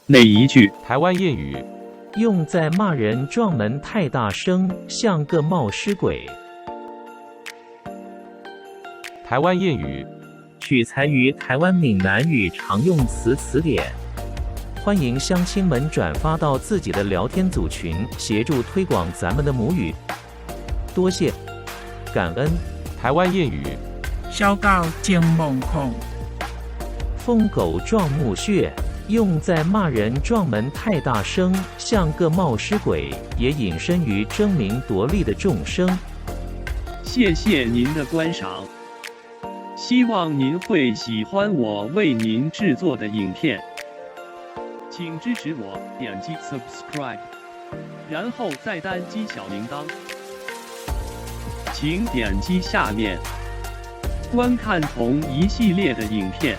哪一句？台灣諺語，用在罵人撞門太大聲，像個冒失鬼。台灣諺語，取材於台灣閩南語常用詞詞典。歡迎鄉親們轉發到自己的聊天組群，協助推廣咱們的母語。多謝，感恩。台灣諺語，小狗前墓孔。瘋狗撞墓穴，用在罵人撞門太大聲，像個冒失鬼，也引申於爭名奪利的眾生。謝謝您的觀賞，希望您會喜歡我為您製作的影片，請支持我點擊 subscribe，然後再單擊小鈴鐺。請點擊下面觀看同一系列的影片。